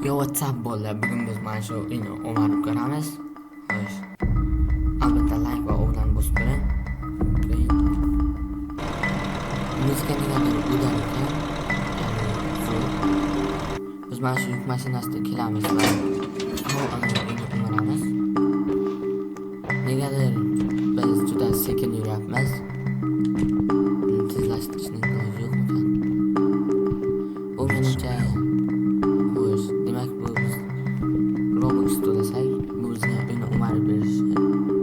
Yo, what's up bolalar, bugun biz mana shu uyni o'marib ko'ramiz. Xo'sh. Albatta like va obunani bosib ko'ring. Muzika negadir udar ekan. Ya'ni zo'r. Biz mana shu yuk mashinasida kelamiz va ana uyni o'maramiz. Negadir biz juda sekin yuryapmiz. Buni tezlashtirishning iloji yo'qmikan? Bu menimcha. Xo'sh, demak bu biz Robux to'lasak, bu bizga uyni o'marib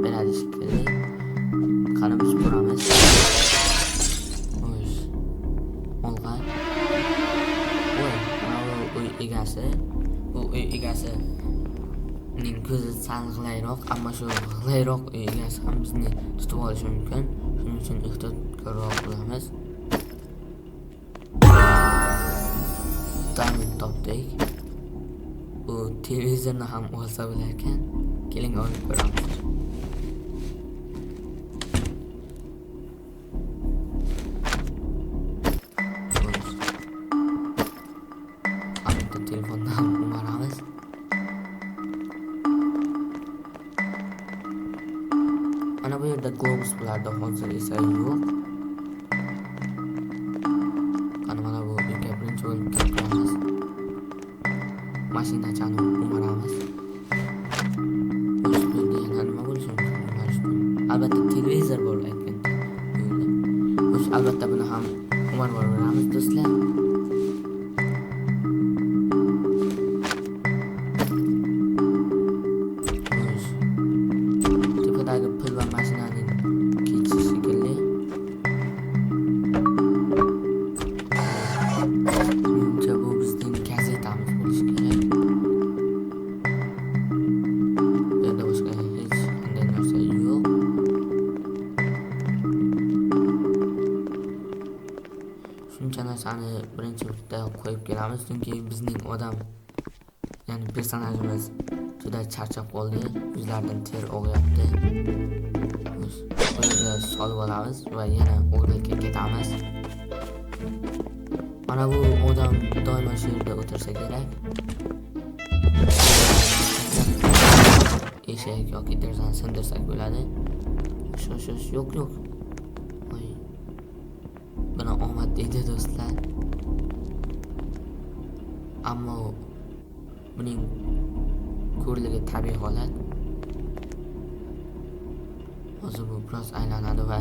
beradi shekilli. Qani biz ko'ramiz. Xo'sh. Olg'a. Voy, mana bu uy egasi. Bu uy egasining ko'zi sal g'ilayroq, ammo shu g'ilayroq uy egasi ham bizni tutib olishi mumkin. Shuning uchun ehtiyotkorroq bo'lamiz. Diamond topdik. Bu televizorni ham olsa bo'larkan. Keling olib ko'ramiz. Xo'sh. Albatta telefonni ham o'maramiz. Mana bu yerda globus bo'lardi, hozir esa yo'q. Qani mana bu uyga birinchi bo'lib kirib ko'ramiz. Mashinachani o'maramiz. Xo'sh, bu yerda yana nima bo'lishi mumkin o'marish uchun? Albatta televizor bor aytgancha bu yerda. Xo'sh, albatta buni ham o'marib yuboramiz do'stlar. Xo'sh. Tepadagi pul va mashinaning ketishi shekilli. Menimcha bu bizning gazetamiz bo'lishi kerak. Bu yerda boshqa hech qanday narsa yo'q. Shuncha narsani birinchi bitta qo'yib kelamiz, chunki bizning odam, ya'ni personajimiz juda charchab qoldi, yuzlaridan ter og'yapti. Xo'sh, bu yerga solib olamiz va yana o'g'rilikka ketamiz. Mana bu odam doimo shu yerda o'tirsa kerak. Eshik yoki derazani sindirsak bo'ladi. Xo'sh, xo'sh, yo'q, yo'q. Voy. Buni omad deydi do'stlar. Ammo buning ko'rligi tabiiy holat. Hozir bu biroz aylanadi va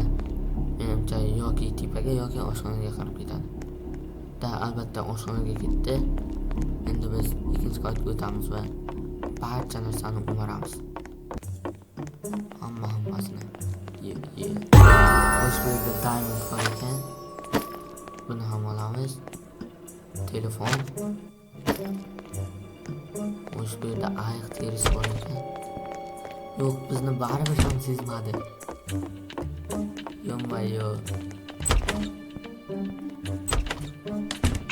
menimcha yoki tepaga yoki oshxonaga qarab ketadi. Da, albatta oshxonaga ketdi. Endi biz ikkinchi qavatga o'tamiz va barcha narsani o'maramiz. Hammasini. Ye, ye. Xo'sh, bu yerda diamond bor ekan. Buni ham olamiz. Telefon. Xo'sh, bu yerda ayiq terisi bor ekan. Yo'q, bizni baribir ham sezmadi. Yo'q-ma-yo'q.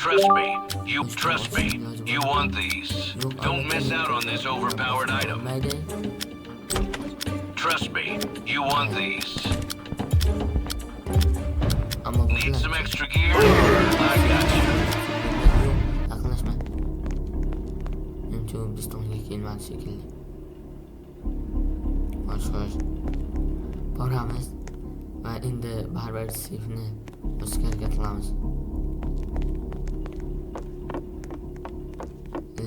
Trust me, you trust me. You want these. Yo'q, Don't miss albatta out on this overpowered item. Bo'lmaydi. Trust me, you want these. Ammo Need bular some extra gear? I got you. Yo'q, yaqinlashma. Menimcha u biz tomonga kelmadi shekilli. Xo'sh, xo'sh. Boramiz va endi baribir seyfni ochishga harakat qilamiz.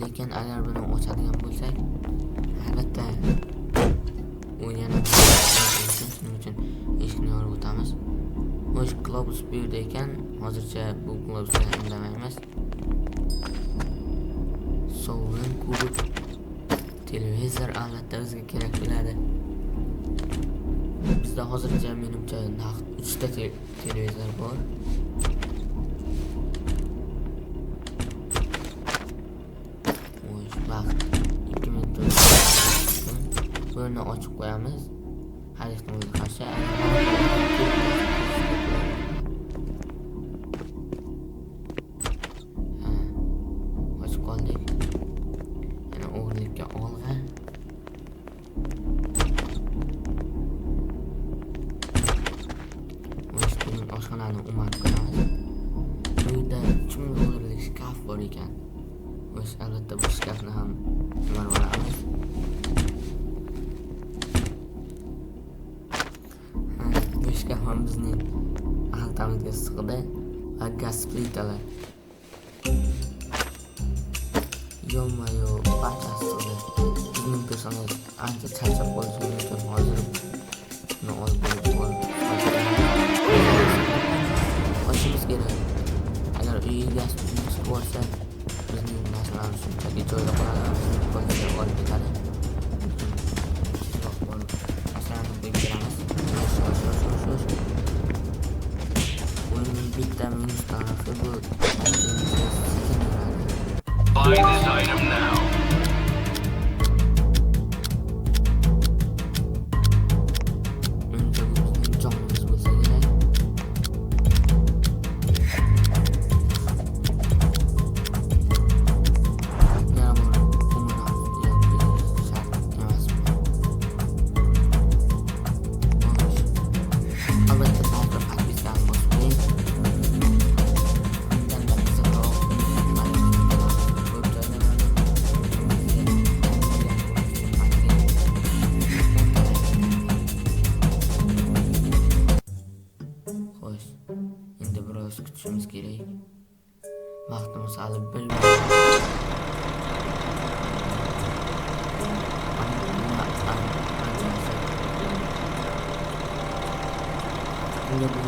Lekin agar buni ochadigan bo'lsak, albatta u yana shuning uchun eshikni yorib o'tamiz. Xo'sh, globus bu yerda ekan. Hozircha bu globusga indamaymiz. Sovrin kubok, televizor albatta bizga kerak bo'ladi. Bizda hozircha menimcha naqd 3 ta televizor bor. Xo'sh, vaqt 2 minut. Buni ochib qo'yamiz. Har ehtimolga qarshi. Ha, ochib qoldik. Yana o'g'rilikka olg'a. Xo'sh, keling oshxonani o'marib ko'ramiz. Bu yerda 3000 dollarlik shkaf bor ekan. Xo'sh, albatta bu shkafni ham nimalar olamiz. Ha, bu shkaf ham bizning xaltamizga sig'di va gaz plitalar. Yo-mayo, barchasi sig'di. Bizning personaj ancha charchab qoldi, shuning uchun hozir buni olib bo'lib qochishimiz kerak. Agar uyga gaz chiqib olsa, bizning narsalarimiz shunchaki joyda qoladi va bizning qo'limizga olib ketadi. Tezroq borib narsalarni qo'yib kelamiz. Xo'sh, xo'sh, xo'sh, xo'sh. O'yinning bitta minus tarafi bu sekin yuradi. Buy this item now. Menimcha bu bizning jonimiz bo'lsa kerak. Yana borib o'miramiz yoki shart emas bu. Xo'sh. Albatta like va подписка ni bosib qo'ying. Undan-da qiziqroq ko'p joylanadi. Xo'sh, endi biroz kutishimiz kerak. Vaqtimiz hali bir Bunda bu